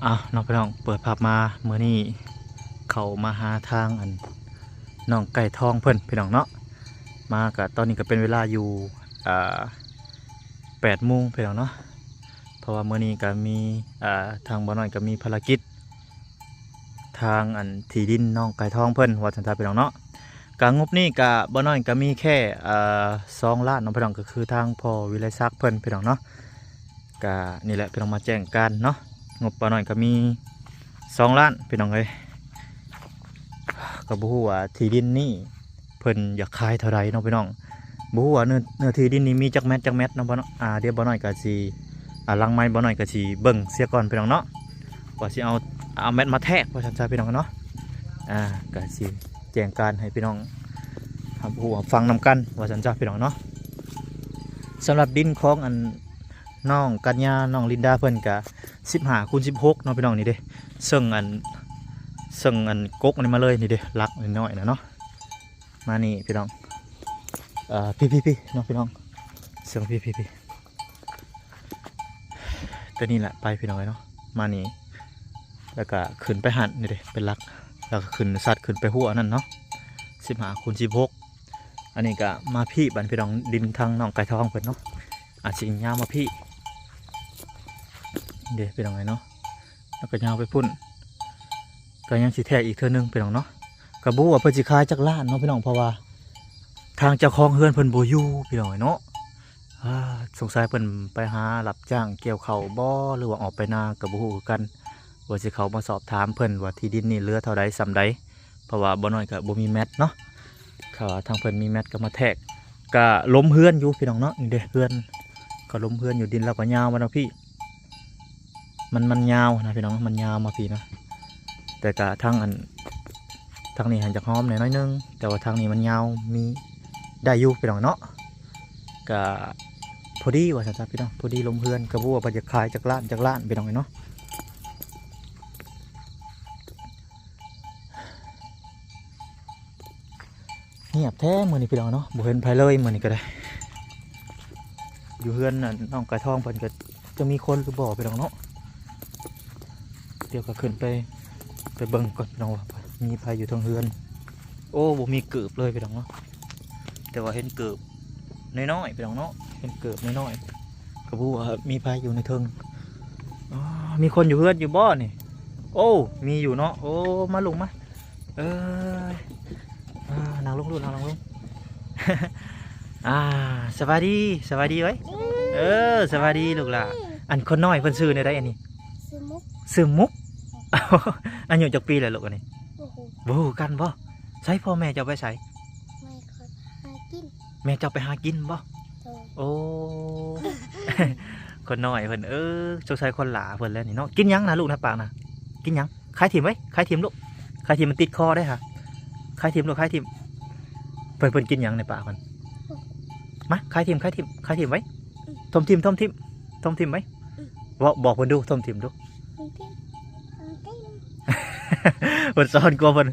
ເອົາເນາະພີ່ນ້ອງ ເປີດພາບມາມື້ນີ້ເຂົ້າມາຫາທາງອັນນ້ອງໄກ່ທອງເພິ່ນພີ່ນ້ອງເນາະ. ມາກະຕອນນີ້ກະເປັນເວລາຢູ່ ອ່າ ແປດໂມງພີ່ນ້ອງເນາະ ເພາະວ່າມື້ນີ້ກະມີ ອ່າ ທາງບ່າວນ້ອຍກະມີພາລະກິດ ທາງອັນທີ່ດິນນ້ອງໄກ່ທອງເພິ່ນວ່າຊັ້ນຊະພີ່ນ້ອງເນາະ. ກະງົບນີ້ກະບ່າວນ້ອຍກະມີແຄ່ ອ່າ ສອງລ້ານເນາະພີ່ນ້ອງ ກະຄືທາງພໍ່ວິໄລສັກເພິ່ນພີ່ນ້ອງເນາະ. ກະນີ້ແຫຼະພີ່ນ້ອງ ມາແຈ້ງການເນາະ ງົບບ່າວນ້ອຍກະມີສອງລ້ານພີ່ນ້ອງເອີຍ. ກະບໍ່ຮູ້ວ່າທີ່ດິນນີ້ເພິ່ນຢາກຂາຍເທົ່າໃດເນາະພີ່ນ້ອງ ບໍ່ຮູ້ວ່າເນື້ອ ເນື້ອທີ່ດິນນີ້ມີຈັກແມັດ ຈັກແມັດເນາະ ບ່າວນ້ອຍ ອ່າ ດຽວບ່າວນ້ອຍກະຊິ ອ່າ ຫຼັງໄມບ່າວນ້ອຍກະຊິເບິ່ງເສຍກ່ອນພີ່ນ້ອງເນາະ ວ່າຊິເອົາ ເອົາແມັດມາແທກວ່າຊັ້ນຊະພີ່ນ້ອງເນາະ. ອ່າ ກະຊິແຈ້ງການໃຫ້ພີ່ນ້ອງຮັບຮູ້ຮັບຟັງນຳກັນວ່າຊັ້ນຊະພີ່ນ້ອງເນາະ. ສຳລັບດິນຂອງອັນນ້ອງກັນຍາ ນ້ອງລິນດາເພິ່ນກະສິບຫ້າຄູນສິບຫົກເນາະພີ່ນ້ອງ ນີ້ເດ້ ເຊິ່ງອັນ ເຊິ່ງອັນກົກອັນນີ້ມາເລີຍ ນີ້ເດ້ ຫຼັກນ້ອຍໆນະເນາະ. ມານີ້ພີ່ນ້ອງ ເອີ ພີ່ໆໆເນາະພີ່ນ້ອງ ເຊິ່ງພີ່ໆໆ ຕົວນີ້ແຫຼະໄປພີ່ນ້ອງເອີຍເນາະ. ມານີ້ ແລ້ວກະຂຶ້ນໄປຫັ້ນ ນີ້ເດ້ເປັນຫຼັກ ແລ້ວກະຂຶ້ນສັດຂຶ້ນໄປຫົວນັ້ນເນາະ ສິບຫ້າຄູນສິບຫົກ. ອັນນີ້ກະມາພີ້ບັດພີ່ນ້ອງ ດິນທາງນ້ອງໄກ່ທອງເພິ່ນເນາະ ອາດຊິຍາວມາພີ້ ເດ້ພີ່ນ້ອງເອີຍເນາະ. ແລ້ວກະຍາວໄປພຸ້ນ ກະຍັງຊິແທກອີກເທື່ອໜຶ່ງພີ່ນ້ອງເນາະ. ກະບໍ່ຮູ້ວ່າເພິ່ນຊິຂາຍຈັກລ້ານເນາະພີ່ນ້ອງ ເພາະວ່າທາງເຈົ້າຂອງເຮືອນເພິ່ນບໍ່ຢູ່ພີ່ນ້ອງເອີຍເນາະ. ອ່າ ສົງໄສເພິ່ນໄປຫາຮັບຈ້າງກ່ຽວເຂົ້າບໍ່ ຫຼືວ່າອອກໄປນາກະບໍ່ຮູ້ຄືກັນ ວ່າຊິເຂົ້າມາສອບຖາມເພິ່ນວ່າທີ່ດິນນີ້ເຫຼືອເທົ່າໃດສ່ຳໃດ ເພາະວ່າບ່າວນ້ອຍກະບໍ່ມີແມັດເນາະ ຖ້າວ່າທາງເພິ່ນມີແມັດກະມາແທກ ກະລົມເຮືອນຢູ່ພີ່ນ້ອງເນາະ. ນີ້ເດ້ເຮືອນ ກະລົມເຮືອນຢູ່ ດິນລາວກະຍາວມາເນາະພີ່ ມັນ ມັນຍາວນະພີ່ນ້ອງ ມັນຍາວມາພີ້ນະ ແຕ່ກະທາງອັນ ທາງນີ້ຫັ້ນຈະຫອມແດ່ໜ້ອຍໜຶ່ງ ແຕ່ວ່າທາງນີ້ມັນຍາວ ມີ ໄດ້ຢູ່ພີ່ນ້ອງເນາະ. ກະພໍດີວ່າຊັ້ນຊະພີ່ນ້ອງ ພໍດີລົມເຮືອນ ກະບໍ່ຮູ້ວ່າເພິ່ນຈະຂາຍຈັກລ້ານ ຈັກລ້ານພີ່ນ້ອງເອີຍເນາະ. ງຽບແທ້ມື້ນີ້ພີ່ນ້ອງເນາະ ບໍ່ເຫັນໃຜເລີຍມື້ນີ້ກະໄດ້ ຢູ່ເຮືອນນັ້ນນ້ອງໄກ່ທອງເພິ່ນກະຈະມີຄົນຫຼືບໍ່ພີ່ນ້ອງເນາະ. ດຽວກະຂຶ້ນໄປ ໄປເບິ່ງກ່ອນພີ່ນ້ອງວ່າມີໃຜຢູ່ເທິງເຮືອນ. ໂອ້ ບໍ່ມີເກີບເລີຍພີ່ນ້ອງເນາະ ແຕ່ວ່າເຫັນເກີບນ້ອຍໆພີ່ນ້ອງເນາະ ເຫັນເກີບນ້ອຍໆ ກະບໍ່ຮູ້ວ່າມີໃຜຢູ່ໃນເທິງ. ອໍ ມີຄົນຢູ່ເຮືອນຢູ່ບໍ່ນີ້? ໂອ້ ມີຢູ່ເນາະ. ໂອ້ ມາລູກມາ ເອີຍ ອ່າ ນັ່ງລົງລູກ ນັ່ງລົງລູກ. ອ່າ ສະບາຍດີ ສະບາຍດີເວີຍ. ເອີ ສະບາຍດີລູກຫຼ້າ. ອັນຄົນນ້ອຍເພິ່ນຊື່ແນວໃດອັນນີ້? ຊື່ມຸກ ຊື່ມຸກ. ອືມ ອາຍຸຈັກປີແລ້ວລູກອັນນີ້? ບໍ່ຮູ້ ບໍ່ຮູ້ກັນບໍ່? ໃສພໍ່ແມ່ເຈົ້າໄປໃສ? ແມ່ຂ້ອຍຫາກິນ ແມ່ເຈົ້າໄປຫາກິນບໍ່? ໂດຍ ໂອ້ ຄົນນ້ອຍເພິ່ນ ເອີ ສົງໄສຄົນຫຼ້າເພິ່ນແລ້ວນີ້ເນາະ. ກິນຫຍັງນະລູກໃນປາກນະ? ກິນຫຍັງ? ຄາຍຖິ້ມໄວ້ ຄາຍຖິ້ມລູກ ຄາຍຖິ້ມ ມັນຕິດຄໍໄດ້ຫະ. ຄາຍຖິ້ມລູກ ຄາຍຖິ້ມ. ເພິ່ນ ເພິ່ນກິນຫຍັງໃນປາກເພິ່ນ? ມາ ຄາຍຖິ້ມ ຄາຍຖິ້ມ ຄາຍຖິ້ມໄວ້. ຖົມຖິ້ມ ຖົມຖິ້ມ ຖົມຖິ້ມໄວ້. ເວົ້າ ບອກເພິ່ນດູ ຖົມຖິ້ມດູ. ເພິ່ນສອນກວ່າເພິ່ນ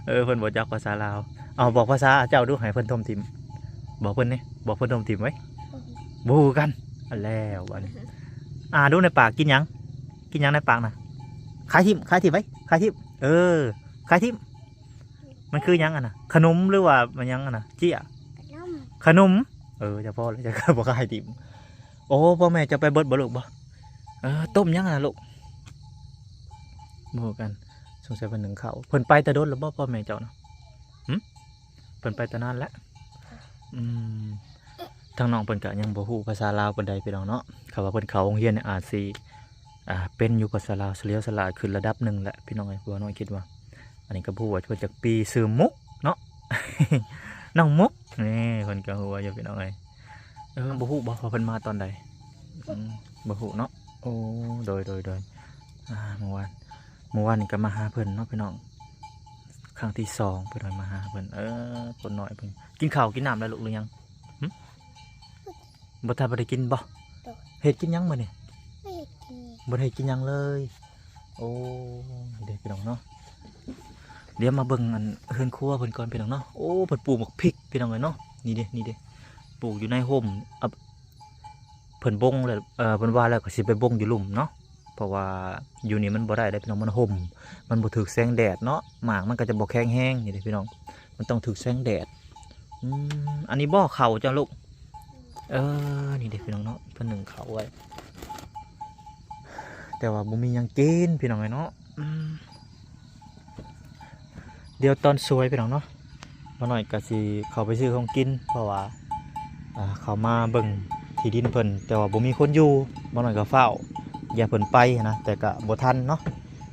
ເອີ ເພິ່ນບໍ່ຈັກພາສາລາວ. ເອົາ ບອກພາສາເຈົ້າດູ ໃຫ້ເພິ່ນຖົມຖິ້ມ. ບອກເພິ່ນແດ່ ບອກເພິ່ນຖົມຖິ້ມໄວ້. ບໍ່ຮູ້ກັນ. ອັນແລ້ວບາດນີ້ ອ່າ ດູໃນປາກກິນຫຍັງ? ກິນຫຍັງໃນປາກນະ? ຄາຍຖິ້ມ ຄາຍຖິ້ມໄວ້ ຄາຍຖິ້ມ. ເອີ ຄາຍຖິ້ມ. ມັນຄືຫຍັງອັນນະ? ຂະໜົມ ຫຼືວ່າມັນຫຍັງອັນນະ? ເຈ້ຍ ຂະໜົມ. ເອີ ຈະພໍແລ້ວ ຈະບໍ່ຄາຍຖິ້ມ. ໂອ້ ພໍ່ແມ່ເຈົ້າໄປເບິດບໍ່ລູກ? ບໍ່. ເອີ ຕົ້ມຫຍັງຫັ້ນນະລູກ? ບໍ່ຮູ້ກັນ ສົງໄສເພິ່ນໜຶ້ງເຂົ້າ. ເພິ່ນໄປແຕ່ດົນແລ້ວບໍ່ ພໍ່ແມ່ເຈົ້ານະ? ຫຶ ເພິ່ນໄປແຕ່ນານແລ້ວ. ອືມ ທາງນ້ອງເພິ່ນກະຍັງບໍ່ຮູ້ພາສາລາວປານໃດພີ່ນ້ອງເນາະ. ຖ້າວ່າເພິ່ນເຂົ້າໂຮງຮຽນນີ້ອາດຊິ ອ່າ ເປັນຢູ່ພາສາລາວ ສະຫຼຽວສະຫຼາດຂຶ້ນລະດັບໜຶ່ງແຫຼະ ພີ່ນ້ອງເອີຍ ບ່າວນ້ອຍຄິດວ່າ. ອັນນີ້ກະບໍ່ຮູ້ວ່າເພິ່ນຈັກປີ ຊື່ມຸກເນາະ ນ້ອງມຸກ. ນີ້ເພິ່ນກະຮູ້ຢູ່ ພີ່ນ້ອງເອີຍ. ເອີ ບໍ່ຮູ້ບໍ່ວ່າເພິ່ນມາຕອນໃດ? ອືມ ບໍ່ຮູ້ເນາະ. ໂອ້ ໂດຍ ໂດຍ ໂດຍ. ອ່າ ມື້ວານ ມື້ວານນີ້ກະມາຫາເພິ່ນເນາະ ພີ່ນ້ອງ ຄັ້ງທີສອງ ພີ່ນ້ອງ ມາຫາເພິ່ນ. ເອີ ຄົນນ້ອຍເພິ່ນ ກິນເຂົ້າກິນນ້ຳແລ້ວລູກ ຫຼືຍັງ? ຫຶ ບໍ່ທັນ ບໍ່ໄດ້ກິນບໍ່? ໂດຍ ເຮັດກິນຫຍັງມື້ນີ້? ບໍ່ເຮັດກິນ ບໍ່ໄດ້ເຮັດກິນຫຍັງເລີຍ. ໂອ້ ເດ້ພີ່ນ້ອງເນາະ. ດຽວມາເບິ່ງອັນເຮືອນຄົວເພິ່ນກ່ອນ ພີ່ນ້ອງເນາະ. ໂອ້ ເພິ່ນປູກໝາກພິກ ພີ່ນ້ອງເອີຍເນາະ. ນີ້ເດ້ ນີ້ເດ້ ປູກຢູ່ໃນຮົ່ມ. ເພິ່ນບົ່ງແລ້ວ ເອີ ເພິ່ນວ່າແລ້ວກະຊິໄປບົ່ງຢູ່ລຸ່ມເນາະ. ເພາະວ່າຢູ່ນີ້ມັນບໍ່ໄດ້ເດ້ພີ່ນ້ອງ ມັນຮົ່ມ ມັນບໍ່ຖືກແສງແດດເນາະ ໝາກມັນກໍຈະບໍ່ແຂງແຮງ ນີ້ເດ້ພີ່ນ້ອງ ມັນຕ້ອງຖືກແສງແດດ. ອືມ ອັນນີ້ບໍ່ເຂົ້າເຈົ້າລູກ? ເອີ ນີ້ເດ້ພີ່ນ້ອງເນາະ ເພິ່ນໜຶ້ງເຂົ້າໄວ້ ແຕ່ວ່າບໍ່ມີຫຍັງກິນພີ່ນ້ອງເອີຍເນາະ. ອືມ ດຽວຕອນສວຍພີ່ນ້ອງເນາະ ບ່າວນ້ອຍກໍຊິເຂົ້າໄປຊື້ຂອງກິນ ເພາະວ່າ ອ່າ ເຂົ້າມາເບິ່ງທີ່ດິນເພິ່ນ ແຕ່ວ່າບໍ່ມີຄົນຢູ່ ບ່າວນ້ອຍກໍຟ້າວ ຢ້ານເພິ່ນໄປຫັ້ນນະ ແຕ່ກໍບໍ່ທັນເນາະ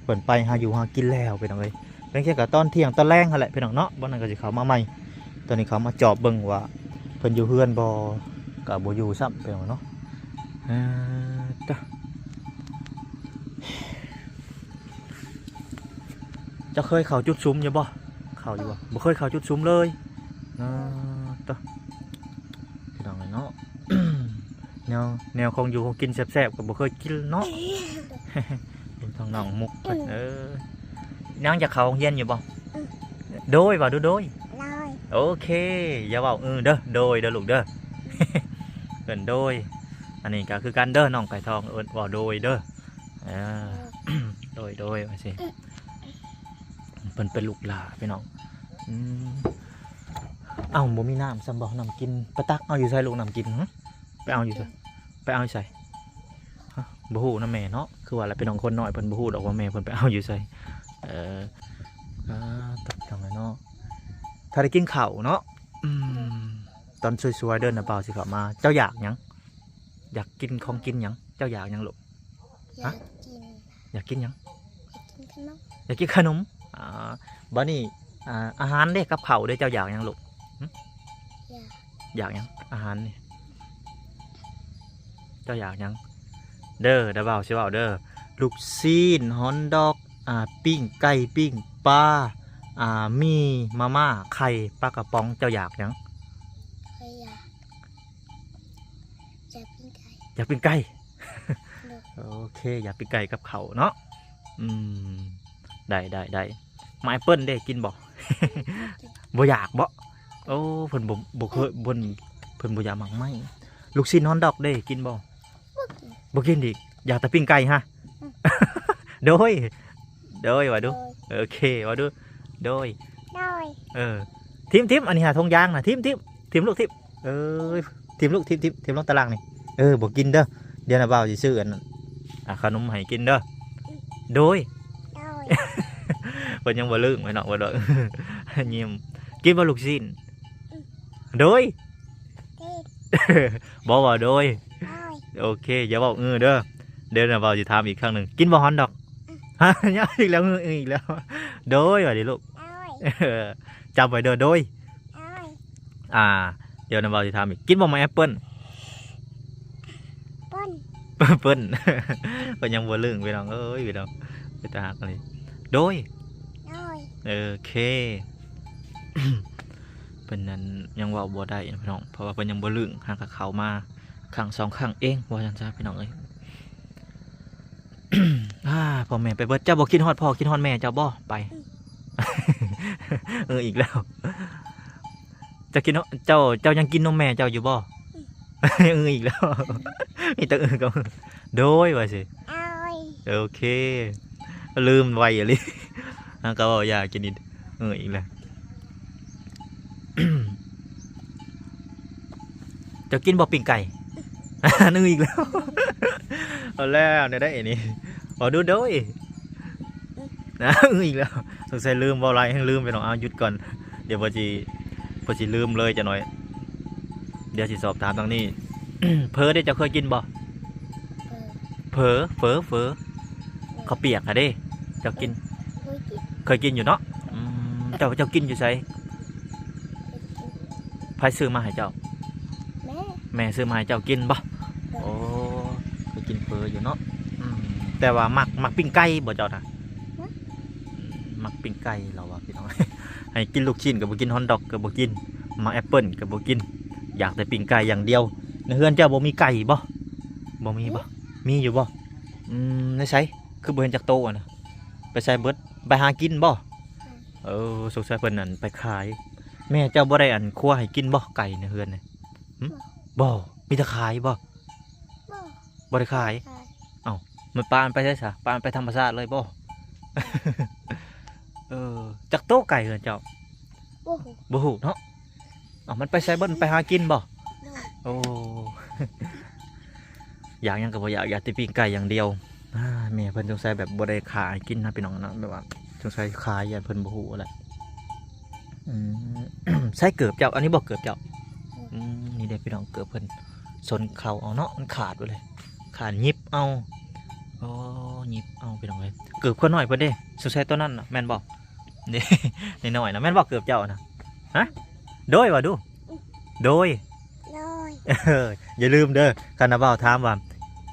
ເພິ່ນໄປຫາຢູ່ຫາກິນແລ້ວພີ່ນ້ອງເອີຍ. ເປັນແຄ່ກໍຕອນທ່ຽງຕອນແລງຫັ້ນແຫຼະພີ່ນ້ອງເນາະ ບ່າວນ້ອຍກໍຊິເຂົ້າມາໃໝ່. ຕອນນີ້ເຂົ້າມາຈອບເບິ່ງວ່າເພິ່ນຢູ່ເຮືອນບໍ່ ກໍບໍ່ຢູ່ຊ້ຳພີ່ນ້ອງເນາະ. ເອີ ຕະ ເຈົ້າເຄີຍເຂົ້າຈຸດສຸມຢູ່ບໍ່? ເຂົ້າຢູ່ບໍ່? ບໍ່ເຄີຍເຂົ້າຈຸດສຸມເລີຍ. ເອີ ຕະ ພີ່ນ້ອງເອີຍເນາະ ແນວ ແນວຂອງຢູ່ຂອງກິນແຊບໆ ກໍບໍ່ເຄີຍກິນເນາະ. ເບິ່ງທາງນ້ອງມຸກເພິ່ນ ເອີ ນາງຢາກເຂົ້າໂຮງຮຽນຢູ່ບໍ່? ອືມ ໂດຍ ເວົ້າດູ ໂດຍ. ໂດຍ ໂອເຄ ຢ່າເວົ້າ ອື ເດີ ໂດຍ ເດີລູກເດີ. ເອີ້ນໂດຍ ອັນນີ້ກໍຄືກັນເດີ ນ້ອງໄກ່ທອງ ເອີ້ນ ເວົ້າໂດຍເດີ. ເອີ ໂດຍ ໂດຍ ວ່າຊີ້ ເພິ່ນເປັນລູກຫຼ້າພີ່ນ້ອງ. ອືມ ເອົ້າ ບໍ່ມີນ້ຳຊ້ຳບໍ່? ນ້ຳກິນ ໄປຕັກເອົາຢູ່ໃສລູກ ນ້ຳກິນ? ຫຶ ໄປເອົາຢູ່ໃສ? ໄປເອົາຢູ່ໃສ? ຮະ ບໍ່ຮູ້ນຳແມ່ເນາະ ຄືວ່າລະ ພີ່ນ້ອງ ຄົນນ້ອຍເພິ່ນບໍ່ຮູ້ດອກວ່າແມ່ເພິ່ນໄປເອົາຢູ່ໃສ. ເອີ ອ່າ ຕັກຈັ່ງໃດເນາະ ຖ້າໄດ້ກິນເຂົ້າເນາະ. ອືມ ຕອນສວຍໆ ເດີ ນ້າບ່າວຊິເຂົ້າມາ. ເຈົ້າຢາກຫຍັງ? ຢາກກິນຂອງກິນຫຍັງ? ເຈົ້າຢາກຫຍັງລູກ? ຢາກກິນ ຢາກກິນຫຍັງ? ຢາກກິນຂະໜົມ ຢາກກິນຂະໜົມ. ອ່າ ບາດນີ້ ອ່າ ອາຫານເດ້ ກັບເຂົ້າເດ້ ເຈົ້າຢາກຫຍັງລູກ? ຫຶ ຢາກ ຢາກຫຍັງ? ອາຫານນີ້ ເຈົ້າຢາກຫຍັງ? ເດີ ດາບ່າວຊິເວົ້າເດີ ລູກຊີ້ນ ຮອດດອກ ອ່າ ປີ້ງໄກ່ ປີ້ງປາ ອ່າ ໝີ່ ມາມ່າ ໄຂ່ ປາກະປ໋ອງ ເຈົ້າຢາກຫຍັງ? ຂ້ອຍຢາກ ຢາກປີ້ງໄກ່ ຢາກປີ້ງໄກ່. ໂດຍ ໂອເຄ ຢາກປີ້ງໄກ່ກັບເຂົ້າເນາະ. ອືມ ໄດ້ ໄດ້ ໄດ້. ໝາກແອບເປິ້ນເດ້ ກິນບໍ່? ບໍ່ຢາກບໍ? ໂອ້ ເພິ່ນບໍ່ ບໍ່ເຄີຍ ເພິ່ນ ເພິ່ນບໍ່ຢາກໝາກໄມ້. ລູກຊີ້ນຮອດດອກເດ້ ກິນບໍ່? ບໍ່ກິນ ບໍ່ກິນອີກ ຢາກແຕ່ປີ້ງໄກ່ຮະ. ອືມ ໂດຍ ໂດຍ ວ່າດູ. ໂດຍ ໂອເຄ ວ່າດູ. ໂດຍ ໂດຍ. ເອີ ຖິ້ມ ຖິ້ມ ອັນນີ້ຫາຖົງຢາງນະ ຖິ້ມ ຖິ້ມ ຖິ້ມລູກ ຖິ້ມ. ເອີ ຖິ້ມລູກ ຖິ້ມ ຖິ້ມ ຖິ້ມລົງຕາລ່າງນີ້. ເອີ ບໍ່ກິນເດີ ດຽວນ້າບ່າວຊິຊື້ອັນ ອ່າ ຂະໜົມໃຫ້ກິນເດີ. ໂດຍ ໂດຍ. ເພິ່ນຍັງບໍ່ລຶ້ງໄວ້ເນາະ ເພິ່ນວ່າ ຍິ້ມ. ກິນບໍ່ລູກຊີ້ນ? ອືມ ໂດຍ ໂດຍ. ບໍ່ເວົ້າໂດຍ. ໂດຍ ໂອເຄ ຢ່າເວົ້າ ອື ເດີ. ດຽວນ້າບ່າວຊິຖາມອີກຄັ້ງໜຶ່ງ ກິນບໍ່ຮອດດອກ? ອືມ ຮະ ຍັງອີກແລ້ວ ອື ອີກແລ້ວ. ໂດຍ ວ່າດີລູກ. ໂດຍ ເອີ ຈຳໄວ້ເດີ ໂດຍ. ໂດຍ ອ່າ ດຽວນ້າບ່າວຊິຖາມອີກ ກິນບໍ່ໝາກແອບເປິ້ນ? ເປິ້ນ ເປິ້ນ ເພິ່ນຍັງບໍ່ລຶ້ງ ພີ່ນ້ອງເອີຍ ພີ່ນ້ອງ ເປັນຕາຮັກອີ່ຫຼີ. ໂດຍ ໂດຍ. ໂອເຄ ເພິ່ນນັ້ນຍັງເວົ້າບໍ່ໄດ້ພີ່ນ້ອງ ເພາະວ່າເພິ່ນຍັງບໍ່ລຶ້ງ ຫາກະເຂົ້າມາຄັ້ງສອງຄັ້ງເອງ ວ່າຊັ້ນຊະ ພີ່ນ້ອງເອີຍ. ອ່າ ພໍ່ແມ່ໄປເບິດ. ເຈົ້າບໍ່ຄິດຮອດພໍ່ ຄິດຮອດແມ່ເຈົ້າບໍ່? ໄປ ອືມ ເອີ ອີກແລ້ວ. ເຈົ້າກິນ ເຈົ້າ ເຈົ້າຍັງກິນນົມແມ່ເຈົ້າຢູ່ບໍ່? ອືມ ເອີ ອີກແລ້ວ. ມີແຕ່ ເອີ ກັບ ໂດຍ ວ່າຊິ. ໂອເຄ ລືມໄວອີ່ຫຼີ. ຫາກະເວົ້າຢາກກິນອີກ ເອີ ອີກແລ້ວ. ເຈົ້າກິນບໍ່ປີ້ງໄກ່? ອືມ ອີກແລ້ວ. ເອົາແລ້ວ ແນວໃດນີ້? ເວົ້າດູ ໂດຍ. ອືມ ອີກແລ້ວ. ສົງໄສລືມ ເວົ້າຫຼາຍແຮງລືມ ພີ່ນ້ອງ. ເອົາ ຢຸດກ່ອນ ດຽວເພິ່ນຊິ ເພິ່ນຊິລືມເລີຍຈັກໜ້ອຍ. ດຽວຊິສອບຖາມທາງນີ້. ເຝີເດ້ ເຈົ້າເຄີຍກິນບໍ່? ເຝີ ເຝີ ເຝີ ເຝີ ເຂົ້າປຽກຫັ້ນເດ້ ເຈົ້າກິນ? ເຄີຍກິນ ເຄີຍກິນຢູ່ເນາະ. ອືມ ເຈົ້າ ເຈົ້າກິນຢູ່ໃສ? ໃຜຊື້ມາໃຫ້ເຈົ້າ? ແມ່ ແມ່ຊື້ມາໃຫ້ເຈົ້າກິນບໍ່? ໂດຍ ໂອ້ ເຄີຍກິນເຝີຢູ່ເນາະ. ອືມ ແຕ່ວ່າມັກ ມັກປີ້ງໄກ່ບໍ່ເຈົ້ານະ? ມັກ ອືມ ມັກປີ້ງໄກ່ລາວວ່າ ພີ່ນ້ອງ. ໃຫ້ກິນລູກຊີ້ນກໍບໍ່ກິນ ຮອດດອກກໍບໍ່ກິນ ໝາກແອບເປິ້ນກໍບໍ່ກິນ ຢາກແຕ່ປີ້ງໄກ່ຢ່າງດຽວ. ໃນເຮືອນເຈົ້າບໍ່ມີໄກ່ບໍ່? ບໍ່ມີບໍ່? ມີຢູ່ບໍ່? ອືມ ໃນໃສ? ຄືບໍ່ເຫັນຈັກໂຕຫັ້ນນະ ໄປໃສເບິດ? ໄປຫາກິນບໍ່? ເອີ ສົງໄສເພິ່ນນັ້ນໄປຂາຍ. ແມ່ເຈົ້າບໍ່ໄດ້ອັນຄົວໃຫ້ກິນບໍ່ ໄກ່ໃນເຮືອນນີ້? ຫຶ ບໍ່ ມີແຕ່ຂາຍບໍ່? ບໍ່ ບໍ່ໄດ້ຂາຍ. ເອົ້າ ມັນ ປາມັນໄປໃສຊະ? ປາມັນໄປທຳມະຊາດເລີຍບໍ່? ເອີ ຈັກໂຕໄກ່ເຮືອນເຈົ້າ? ບໍ່ຮູ້ ບໍ່ຮູ້ເນາະ. ເອົ້າ ມັນໄປໃສເບິດ? ມັນໄປຫາກິນບໍ່? ໂດຍ ໂອ້ ຢາກຫຍັງກໍບໍ່ຢາກ ຢາກແຕ່ປີ້ງໄກ່ຢ່າງດຽວ. ອາ ແມ່ເພິ່ນສົງໄສແບບບໍ່ໄດ້ຂ້າໃຫ້ກິນນະ ພີ່ນ້ອງເນາະ, ແບບວ່າສົງໄສຂາຍ ຢ້ານເພິ່ນບໍ່ຮູ້ແຫຼະ. ອືມ ໃສ່ເກີບເຈົ້າ ອັນນີ້ບໍ່ເກີບເຈົ້າ? ອືມ ນີ້ເດ້ພີ່ນ້ອງ ເກີບເພິ່ນ ສົນເຂົ້າເອົາເນາະ ມັນຂາດໄປເລີຍ ຂາດຫຍິບເອົາ. ໂອ້ ຫຍິບເອົາ ພີ່ນ້ອງເອີຍ. ເກີບຄົນນ້ອຍເພິ່ນເດ້ ສົງໄສຕົວນັ້ນນະ ແມ່ນບໍ່? ນີ້ ນ້ອຍໆນະ ແມ່ນບໍ່ເກີບເຈົ້ານະ? ຮະ ໂດຍວ່າດູ ໂດຍ ໂດຍ. ເອີ ຢ່າລືມເດີ ຄັນວ່າບ່າວຖາມວ່າ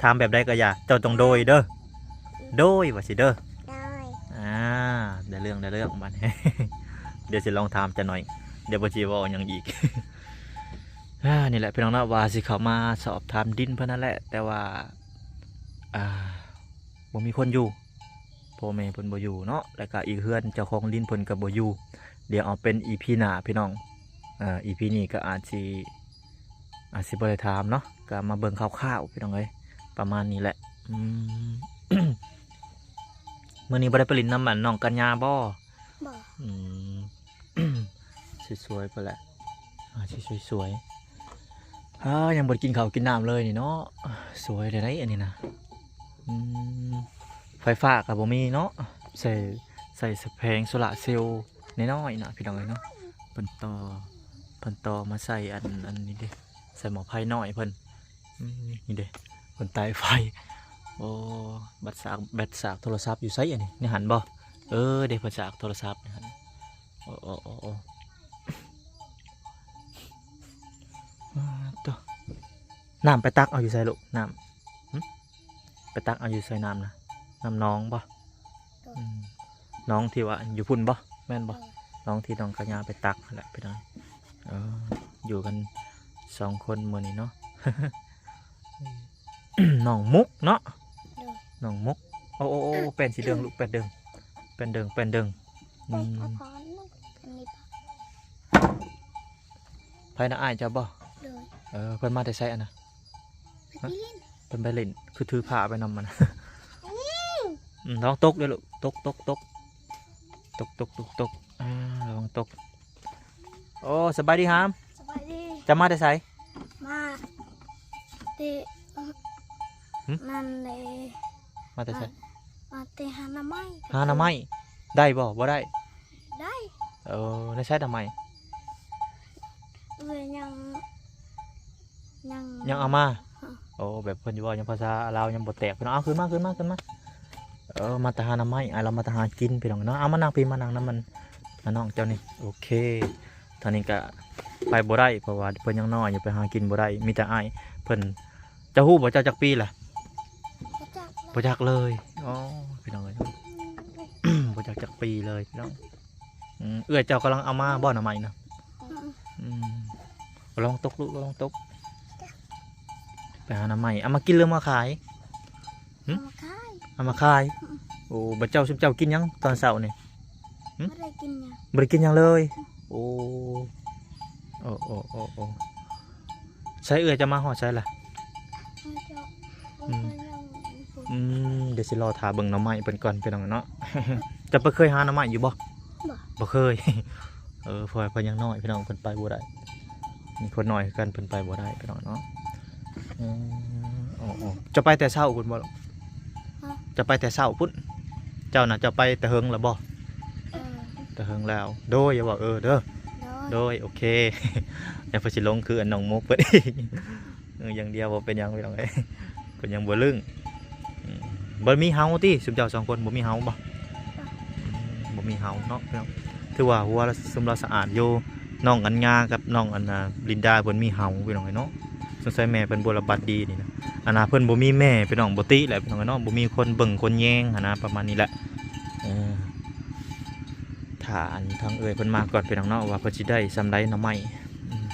ຖາມແບບໃດກໍຢ່າ ເຈົ້າຕ້ອງໂດຍເດີ ໂດຍວ່າຊິເດີ. ໂດຍ ອາ ໄດ້ເລື່ອງ ໄດ້ເລື່ອງບາດນີ້. ດຽວຊິລອງຖາມຈັກໜ່ອຍ ດຽວບໍ່ຊິເວົ້າຫຍັງອີກ. ອາ ນີ້ແຫຼະພີ່ນ້ອງເນາະ ວ່າຊິເຂົ້າມາສອບຖາມດິນເພິ່ນນັ້ນແຫຼະ ແຕ່ວ່າ ອາ ບໍ່ມີຄົນຢູ່ ພໍ່ແມ່ເພິ່ນບໍ່ຢູ່ເນາະ ແລ້ວກະອີກເຮືອນເຈົ້າຂອງດິນເພິ່ນກໍບໍ່ຢູ່. ດຽວເອົາເປັນອີພີໜ້າພີ່ນ້ອງ ເອີ ອີພີນີ້ກໍອາດຊິ ອາດຊິບໍ່ໄດ້ຖາມເນາະ ກໍມາເບິ່ງຄ່າວໆ ພີ່ນ້ອງເອີຍ ປະມານນີ້ແຫຼະ. ອືມ ມື້ນີ້ບໍ່ໄດ້ໄປຫຼິ້ນນຳອັນນ້ອງກັນຍາບໍ່? ບໍ່ ອືມ ສວຍໆ ພຸ້ນແຫຼະ ອາ ຊິສວຍໆ. ອາ ຍັງບໍ່ໄດ້ກິນເຂົ້າກິນນ້ຳເລີຍນີ້ເນາະ ສວຍແທ້ໃດອັນນີ້ນະ. ອືມ ໄຟຟ້າກໍບໍ່ມີເນາະ ໃສ່ ໃສ່ສະແຜງໂຊລາເຊວນ້ອຍໆນະ ພີ່ນ້ອງເອີຍເນາະ. ເພິ່ນຕໍ່ ເພິ່ນຕໍ່ມາໃສ່ອັນ ອັນນີ້ເດ້ ໃສ່ໝໍ້ໄຟນ້ອຍເພິ່ນ. ອືມ ນີ້ເດ້ ເພິ່ນໄຕ້ໄຟ. ໂອ້ ບັດສາກ ແບັດສາກໂທລະສັບຢູ່ໃສອັນນີ້? ໃນຫັ້ນບໍ່? ເອີ ເດ້ ເພິ່ນສາກໂທລະສັບໃນຫັ້ນ. ໂອ້ ໂອ້ ໂອ້ ໂອ້ ອາ ໂຕ ນ້ຳໄປຕັກເອົາຢູ່ໃສລູກ? ນ້ຳ ຫຶ? ໄປຕັກເອົາຢູ່ໃສນ້ຳນະ? ນ້ຳໜອງບໍ່? ໂດຍ ອືມ ໜອງທີ່ວ່າຢູ່ພຸ້ນບໍ່? ແມ່ນບໍ່? ໂດຍ ໜອງທີ່ນ້ອງກັນຍາໄປຕັກຫັ້ນແຫຼະ ພີ່ນ້ອງ. ເອີ ຢູ່ກັນສອງຄົນມື້ນີ້ເນາະ. ນ້ອງມຸກເນາະ ໂດຍ ນ້ອງມຸກ. ໂອ້ ໂອ້ ໂອ້ ແປ້ນຊິເດີງລູກ ແປ້ນເດີງ ແປ້ນເດີງ ແປ້ນເດີງ. ອືມ ໄປເອົາຜ້າອັນນີ້ ໃຜນະ ອ້າຍເຈົ້າບໍ່? ໂດຍ ເອີ ເພິ່ນມາແຕ່ໃສອັນນະ? ໄປຫຼິ້ນ ເພິ່ນໄປຫຼິ້ນ ຄືຖືຜ້າໄປນຳມັນ. ອືມ ອືມ ລະວັງຕົກເດີ້ລູກ ຕົກ ຕົກ ຕົກ ຕົກ ຕົກ ຕົກ ຕົກ ອາ ລະວັງຕົກ. ໂອ້ ສະບາຍດີຫາມ ສະບາຍດີ. ເຈົ້າມາແຕ່ໃສ? ມາແຕ່ ຫຶ? ນັ້ນເດ້ ມາແຕ່ໃສ? ມາ ມາແຕ່ຫາໜໍ່ໄມ້ ຫາໜໍ່ໄມ້. ໄດ້ບໍ່? ບໍ່ໄດ້? ໄດ້. ເອີ ໃນໃສໜໍ່ໄມ້? ເອີ ຍັງ ຍັງ ຍັງເອົາມາ. ຮະ ໂອ້ ແບບເພິ່ນເວົ້າຍັງພາສາລາວຍັງບໍ່ແຕກ ພີ່ນ້ອງ. ເອົາ ຂຶ້ນມາ ຂຶ້ນມາ ຂຶ້ນມາ. ເອີ ມາແຕ່ຫາໜໍ່ໄມ້ ອ້າຍລາວມາແຕ່ຫາກິນ ພີ່ນ້ອງເນາະ. ເອົາ ມານັ່ງພີ້ ມານັ່ງນຳມັນ ນະນ້ອງເຈົ້ານີ້. ໂອເຄ ທາງນີ້ກະໄປບໍ່ໄດ້ ເພາະວ່າເພິ່ນຍັງນ້ອຍຢູ່ ໄປຫາກິນບໍ່ໄດ້. ມີແຕ່ອ້າຍເພິ່ນ. ເຈົ້າຮູ້ບໍ່ ເຈົ້າຈັກປີລະ? ບໍ່ຈັກ ບໍ່ຈັກເລີຍ. ອໍ ພີ່ນ້ອງເອີຍ ບໍ່ຈັກຈັກປີເລີຍ ພີ່ນ້ອງ. ອືມ ເອື້ອຍເຈົ້າກຳລັງເອົາມາບໍ່ ໜໍ່ໄມ້ນະ? ອືມ ອືມ ລະວັງຕົກລູກ ລະວັງຕົກ. ໄປຫາໜໍ່ໄມ້ ເອົາມາກິນຫຼືມາຂາຍ? ຫຶ? ເອົາມາຂາຍ ເອົາມາຂາຍ. ອືມ ໂອ້ ບັດເຈົ້າ ຊຸມເຈົ້າກິນຫຍັງຕອນເຊົ້ານີ້? ຫຶ? ບໍ່ໄດ້ກິນຫຍັງ ບໍ່ໄດ້ກິນຫຍັງເລີຍ. ໂອ້ ໂອ້ ໂອ້ ໂອ້ ໂອ້ ໃສເອື້ອຍເຈົ້າມາຮອດໃສລະ? ອືມ ອືມ ດຽວຊິລໍຖ້າເບິ່ງໜໍ່ໄມ້ເພິ່ນກ່ອນ ພີ່ນ້ອງເນາະ. ເຈົ້າໄປເຄີຍຫາໜໍ່ໄມ້ຢູ່ບໍ່? ບໍ່ ບໍ່ເຄີຍ. ເອີ ເພາະວ່າເພິ່ນຍັງນ້ອຍ ພີ່ນ້ອງ ເພິ່ນໄປບໍ່ໄດ້. ມີຄົນນ້ອຍຄືກັນ ເພິ່ນໄປບໍ່ໄດ້ ພີ່ນ້ອງເນາະ. ອືມ ໂອ້ ໂອ້ ເຈົ້າໄປແຕ່ເຊົ້າພຸ້ນບໍ່? ຫະ? ເຈົ້າໄປແຕ່ເຊົ້າພຸ້ນ ເຈົ້ານະ ເຈົ້າໄປແຕ່ເຫິງແລ້ວບໍ່? ເອີ ແຕ່ເຫິງແລ້ວ. ໂດຍ ຢ່າເວົ້າເອີເດີ. ໂດຍ ໂດຍ ໂອເຄ. ແລ້ວເພິ່ນຊິລົງຄືອັນນ້ອງມຸກເພິ່ນອີກ. ເອີ ຢ່າງດຽວ ບໍ່ເປັນຫຍັງ ພີ່ນ້ອງເອີຍ ເພິ່ນຍັງບໍ່ລຶ້ງ. ອືມ ບໍ່ມີເຫົ່າຕິ ຊຸມເຈົ້າສອງຄົນ ບໍ່ມີເຫົ່າບໍ່? ອືມ ບໍ່ມີເຫົ່າເນາະ ພີ່ນ້ອງ. ຖືວ່າຫົວລະ ຊຸມລາວສະອາດຢູ່. ນ້ອງອັນຍາກັບນ້ອງອັນນາລິນດາ ເພິ່ນມີເຫົ່າ ພີ່ນ້ອງເອີຍເນາະ. ສົງໄສແມ່ເພິ່ນບໍ່ລະບັດດີນີ້ນະ. ອັນນາເພິ່ນບໍ່ມີແມ່ ພີ່ນ້ອງ ບໍ່ຕິແຫຼະ ພີ່ນ້ອງເອີຍເນາະ ບໍ່ມີຄົນເບິ່ງຄົນແຍງຫັ້ນນະ ປະມານນີ້ແຫຼະ. ເອີ ຖ້າອັນທາງເອື້ອຍເພິ່ນມາກ່ອນ ພີ່ນ້ອງເນາະ ວ່າເພິ່ນຊິໄດ້ສ່ຳໃດໜໍ່ໄມ້. ອືມ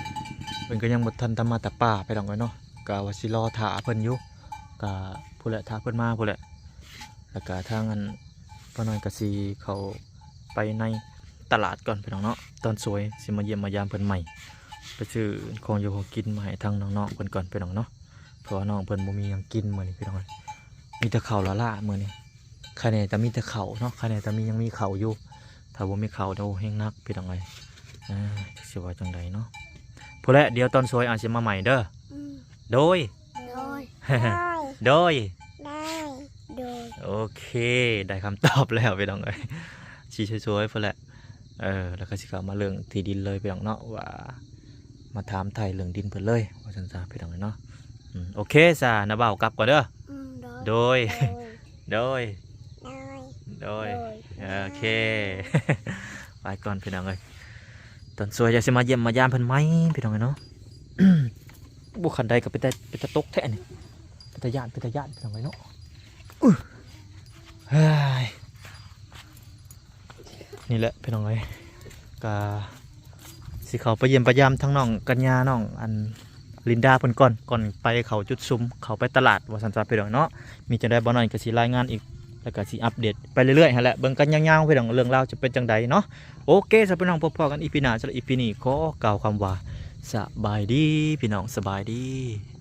ເພິ່ນກໍຍັງບໍ່ທັນໄດ້ມາແຕ່ປ່າ ພີ່ນ້ອງເອີຍເນາະ. ກະວ່າຊິລໍຖ້າເພິ່ນຢູ່ ກະພຸ້ນແຫຼະ ຖ້າເພິ່ນມາພຸ້ນແຫຼະ. ແລ້ວກະທາງອັນ ປ້ານ້ອຍກະຊິເຂົ້າໄປໃນຕະຫຼາດກ່ອນ ພີ່ນ້ອງເນາະ. ຕອນສວຍຊິມາຢ້ຽມມາຢາມເພິ່ນໃໝ່ ໄປຊື້ຂອງຢູ່ຂອງກິນມາໃຫ້ທາງນ້ອງໆເພິ່ນກ່ອນ ພີ່ນ້ອງເນາະ. ເພາະວ່ານ້ອງເພິ່ນບໍ່ມີຫຍັງກິນມື້ນີ້ ພີ່ນ້ອງເອີຍ. ມີແຕ່ເຂົ້າລ້າໆມື້ນີ້. ຄະແນນແຕ່ມີແຕ່ເຂົ້າເນາະ, ຄະແນນແຕ່ມີ ຍັງມີເຂົ້າຢູ່. ຖ້າບໍ່ມີເຂົ້າ ໂອ້ ແຮງໜັກ ພີ່ນ້ອງເອີຍ. ອ່າ ຈັກຊິວ່າຈັ່ງໃດເນາະ. ພຸ້ນແຫຼະ, ດຽວຕອນສວຍອາດຊິມາໃໝ່ເດີ. ອືມ ໂດຍ ໂດຍ ໂດຍ ໂດຍ ໂດຍ ໂອເຄ ໄດ້ຄຳຕອບແລ້ວ ພີ່ນ້ອງເອີຍ. ຊິສວຍໆ ພຸ້ນແຫຼະ. ເອີ ແລ້ວກໍຊິເຂົ້າມາເລື່ອງທີ່ດິນເລີຍ ພີ່ນ້ອງເນາະ, ວ່າມາຖາມໄຖ່ເລື່ອງດິນເພິ່ນເລີຍ ວ່າຊັ້ນຊະ ພີ່ນ້ອງເນາະ. ອືມ ໂອເຄຊະ ນ້າບ່າວກັບກ່ອນເດີ. ອືມ ໂດຍ ໂດຍ ໂດຍ ໂດຍ ໂດຍ ໂດຍ ໂດຍ ໂອເຄ ໄປກ່ອນ ພີ່ນ້ອງເອີຍ. ຕອນສວຍຈະຊິມາຢ້ຽມມາຢາມເພິ່ນໃໝ່ ພີ່ນ້ອງເອີຍເນາະ. ໂອ້ ຄັນໄດກໍເປັນຕາ ເປັນຕາຕົກແທ້ນີ້, ເປັນຕາຢ້ານ ເປັນຕາຢ້ານ ພີ່ນ້ອງເອີຍເນາະ. ອື ເຮີ້ຍ ນີ້ແຫຼະ ພີ່ນ້ອງເອີຍ, ກະຊິເຂົ້າໄປຢ້ຽມໄປຢາມທັງນ້ອງກັນຍາ ນ້ອງອັນລິນດາເພິ່ນກ່ອນ ກ່ອນໄປເຂົ້າຈຸດຊຸມ ເຂົ້າໄປຕະຫຼາດ ວ່າຊັ້ນຊະ ພີ່ນ້ອງເນາະ. ມີຈັ່ງໃດບ່າວນ້ອຍກໍຊິລາຍງານອີກ ແລ້ວກໍຊິອັບເດດໄປເລື້ອຍໆຫັ້ນແຫຼະ. ເບິ່ງກັນຍາວໆ ພີ່ນ້ອງ, ເລື່ອງລາວຈະເປັນຈັ່ງໃດເນາະ. ໂອເຄຊະ ພີ່ນ້ອງ, ພົບພໍ້ກັນອີພີໜ້າ. ສຳລັບອີພີນີ້ຂໍກ່າວຄຳວ່າ ສະບາຍດີ ພີ່ນ້ອງ, ສະບາຍດີ.